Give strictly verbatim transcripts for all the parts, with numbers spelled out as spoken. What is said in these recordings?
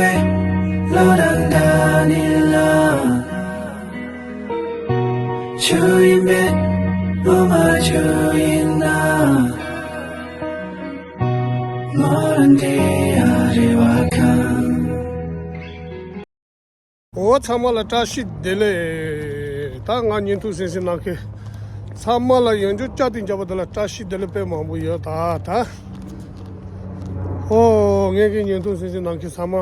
བློ་དང་འདྲ་ནི་ལ། ཆུ་ཡིན་པས་བློ་མ་ཆུ་ཡིན་ན། མོ་རང་དེ་ཡ་རེ་བ་ཁང་། འོ་ཚང་མ་ལ་བཀྲ་ཤིས་བདེ་ལེགས། ད་ང་བརྙན་ཐུང་གཟིགས་གཟིགས་གནང་མཁན་ཚང་མ་ལ་ཡང་བསྐྱར་བཀྲ་ཤིས་བདེ་ལེགས་དཔེ་མང་པོ་ཡོད་ད་ད། ཨོ་ངས་ཀྱི་བརྙན་ཐུང་གཟིགས་གཟིགས་གནང་མཁན་ཚང་མ་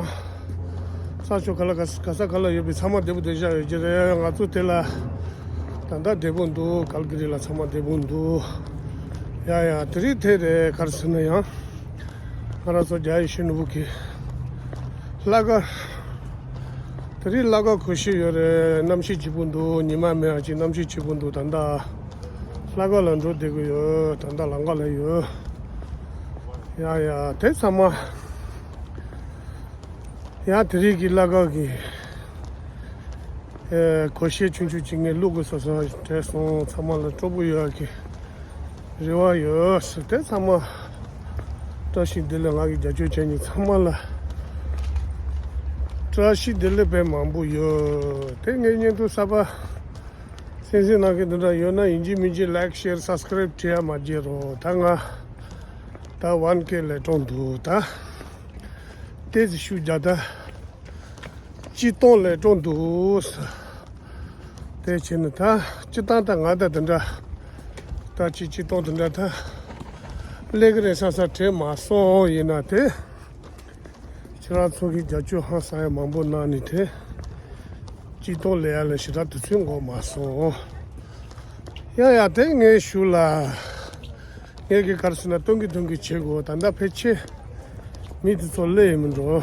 ས་ཕྱོགས་ག་ལ་ག་ག་ས་ག་ལ་ཡོད་པའི་ཚང་མ་བདེ་པོ་བདེ་ཤག་ཡོད་ཀྱི་རེད། ང་ཚོ་དེ་ལ་ད་ལྟ་བདེ་པོ་འདུག་གལ་ཀི་རི་ལ་ཚང་མ་བདེ་པོ་འདུག་ཡ་ཡ་དེ་རིང་དེ་རེད་ག་རེ་ཟེར་ན་ཡང་ང་རང་ཚོ་རྒྱ་ཡིག་ཤེས་ནོར་བུ་གི་ལྷ་ཁང་། དེ་རིང་ལྷ་ཁང་གོ་ཤེས་ཡོད་རེད། གནམ་གཤིས་སྐྱིད་པོ་འདུག་ཉི་མ་མེད་པ་ཅིག་གནམ་གཤིས་སྐྱིད་པོ་འདུག་ད་ལྟ་ལྷ་ཁང་ལ་འགྲོ་བསྡད་ཀྱི་ཡོད། ད་ལྟ་ལམ་ཁ་ལ་ཡོད། ཡ་ཡ་དེ་ཚང་མ་ཡང་དེ་རིང་གི་ལྷ་ཁང་གི་ཨེ་གོ་ཤེས་ཆུང་ཆུང་ཅིག་ངས་བླུག་དགོས་བསམ་བསམ་དྲན་སོང་། ཚང་མ་ལ་སྤྲོ་པོ་ཡོད་ཀྱི་རེ་བ་ཡོད། དེ་ཚང་མ་བཀྲ་ཤིས་བདེ་ལེགས། ང་གི་རྒྱབ་སྐྱོར་བྱས་ཉིན་ཚང་མ་ལ་བཀྲ་ཤིས་བདེ་ལེགས་དཔེ་མང་པོ་ཡོད། དེ་ངའི་བརྙན་ཐུང་གསར་པ་གཟིགས་གཟིགས་གནང་མཁན་དེ་འདྲ་ཡོད་ན་ཡིན་གཅིག་མིན་གཅིག་ལའིཀ་ཤེར་སབ་སི་ཀ་རེབ་བྱེད་ཡ་མ་བརྗེད་རོགས། ད་ང་ད་ཝན་ཀེ་ལས་གྲོངས་འདུག་ད་ཏོག་ཙམ་ཤུགས་རྒྱག་ད། སྤྱིར་བཏང་ལས་གྲོངས་འདུག་དེ་བྱས་ན་ད་སྤྱིར་བཏང་ད་ང་ད་དེ་འདྲ་ད་ཅི་སྤྱིར་བཏང་དེ་འདྲ་ད་ལས་ཀྱི་རེད་བསམ་བསམ་དྲན་མ་སོང་། ཡིན་ན་དེ་ཁྱེད་རང་ཚོ་གི་རྒྱབ་སྐྱོར་ཧང་སང་ཡ་མང་པོ་གནང་ནི་དེ་སྤྱིར་བཏང་ལས་ཡ་ལ་ཞེ་དྲག་དུས་ཚོད་འགོར་མ་སོང་། ཡ་ཡ་དེ་ངའི་ཞུ་ལ། ངས་ཀྱི་གར་སོང་ན་སྟོན་གི་སྟོན་གི་བྱེད་དགོས། ད་ལྟ་ཕལ་ཆེར་མི་དེ་ཚོ་སླེབས་ཡིན་མི་འགྲོ།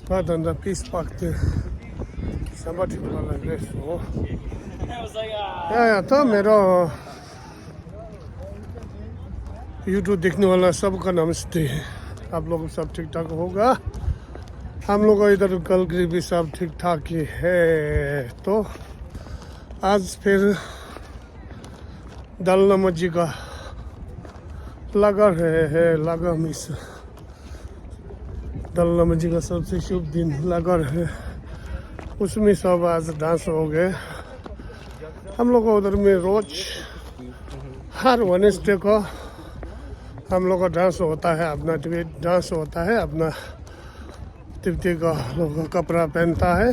ང་ད་ལྟ་པིས་པག་དེ་ཟམ་པ་ཁྲིད་པ་ལ་སླེབས་སོང་། ཡ་ཡ་ད་མེ་རོ། यूट्यूब देखने वाला सबका नमस्ते। आप लोग सब ठीक ठाक होगा? हम लोग का इधर कल करीबी सब ठीक ठाक ही है। तो आज फिर दलाई लामा जी का लगा है, है लगा मिस। दलाई लामा जी का सबसे शुभ दिन लगा है, उसमें सब आज डांस हो गए। हम लोग का उधर में रोज हर वेडनेसडे को हम लोग का डांस होता है, अपना तिब्बत डांस होता है, अपना तिब्बती का लोग का कपड़ा पहनता है।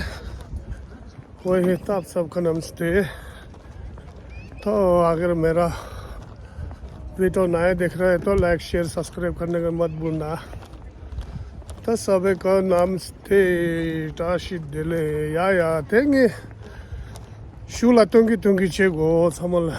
वही तो आप सबका नमस्ते। तो अगर मेरा वीडियो नया देख रहे हैं तो लाइक शेयर सब्सक्राइब करने का मत भूलना। तो सभी को नमस्ते। བཀྲ་ཤིས་བདེ་ལེགས། ཡ་ཡ་དེ་ངས་ཞུ་ལ་སྟོན་གི་སྟོན་གི་བྱེད་དགོས་ཚང་མ་ལ།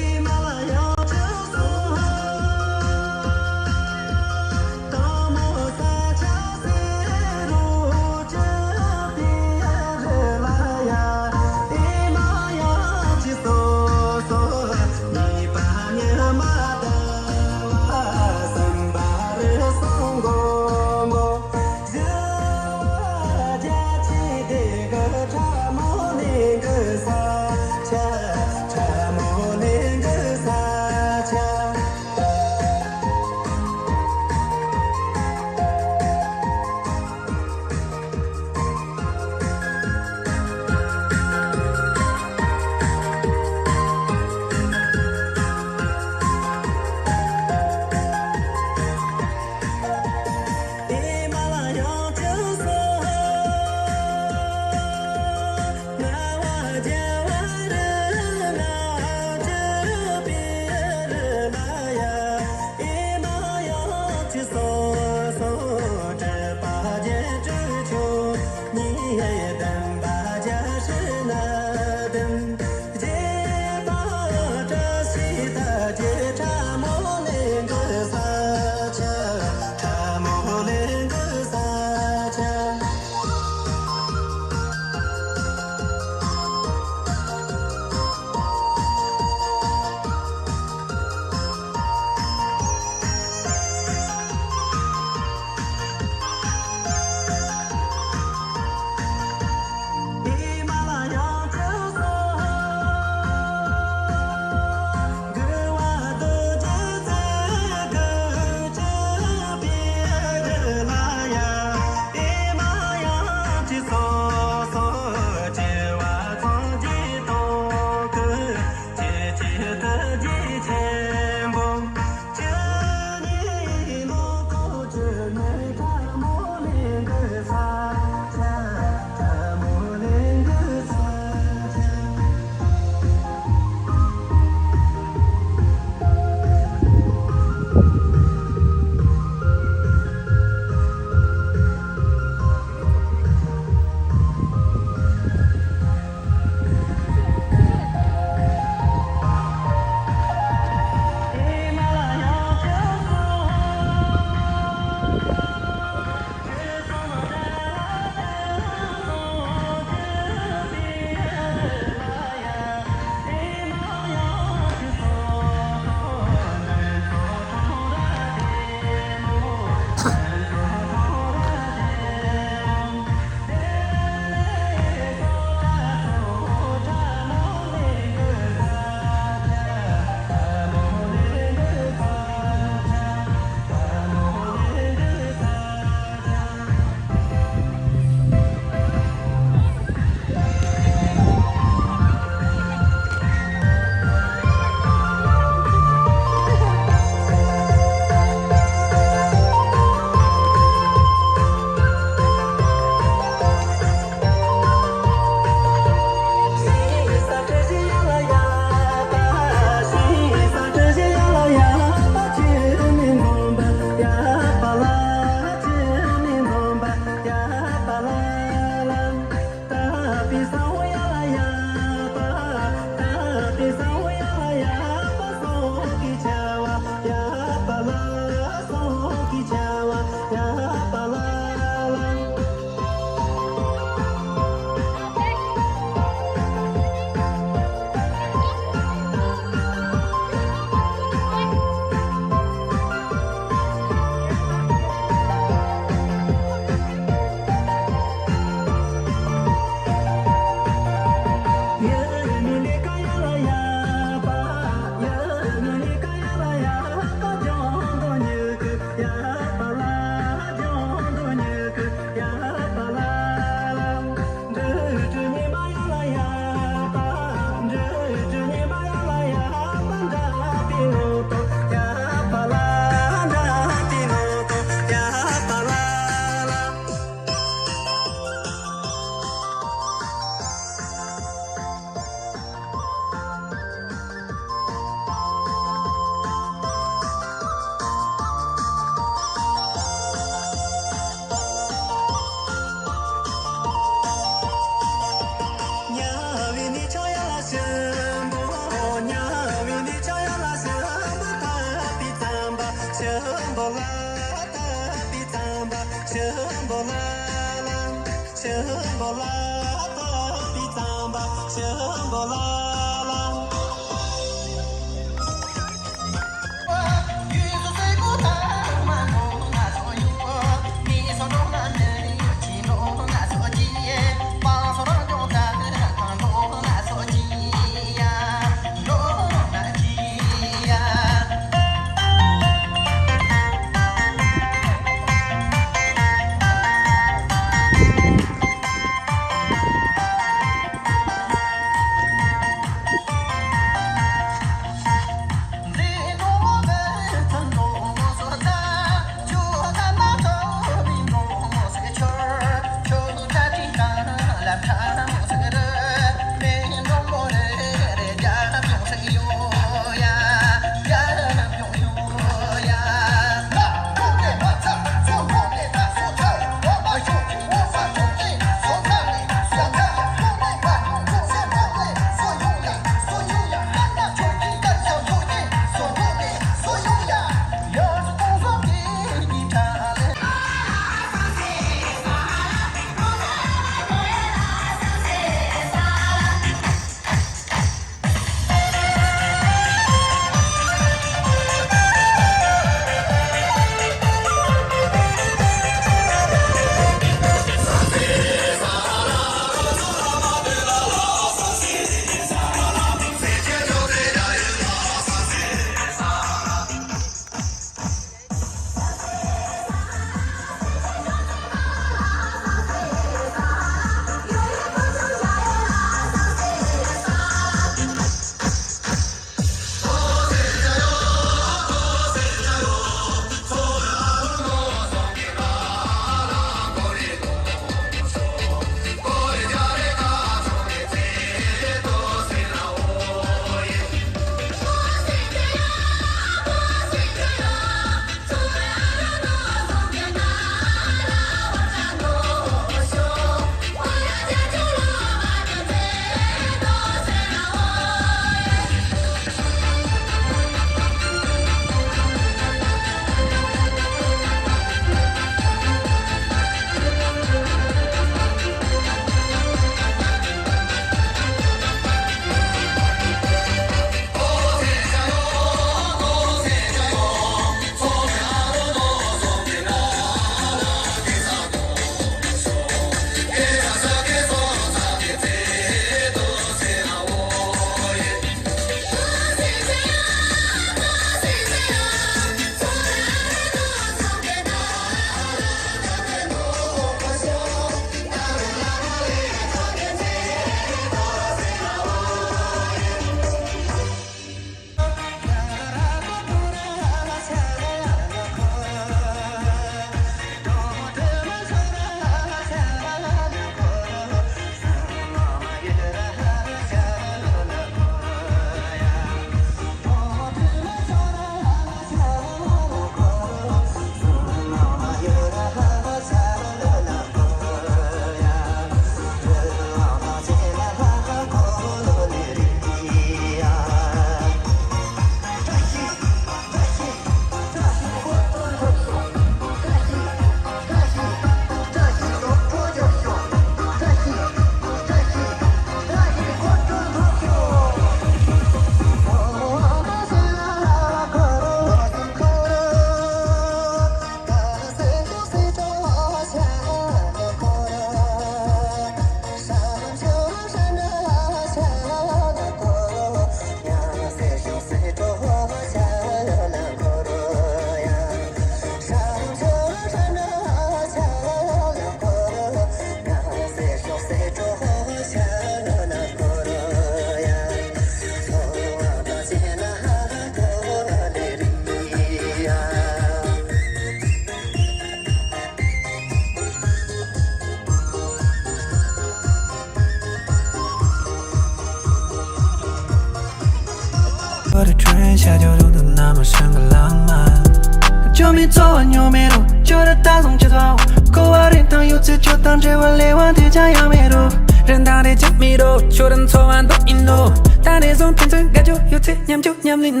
What a train ཤར་རྒྱུ་རུ་དུ་ན་མ་ཤང་གི་ལང་མ། ཅོ་མི་ཚོ་བ་ཉོ་མེ་རུ་ཅོ་ར་ད་སོང་ཅི་ཚོ། ཀོ་བ་རིན་ཐང་ཡོད་ཚེ་ཅོ་དང་འབྲེལ་བ་ལེ་བ་དེ་ཅང་ཡང་མེ་རུ། རིན་ཐང་རེ་ཅང་མེ་རུ་ཅོ་རིན་ཚོ་བ་འདུག་ཨིན་ནོ། ད་ནས་བཟུང་ཕན་ཚུན་དགའ་རྒྱུ་ཡོད་ཚེ་མཉམ་རྒྱུ་མཉམ་ལེན་ནོ།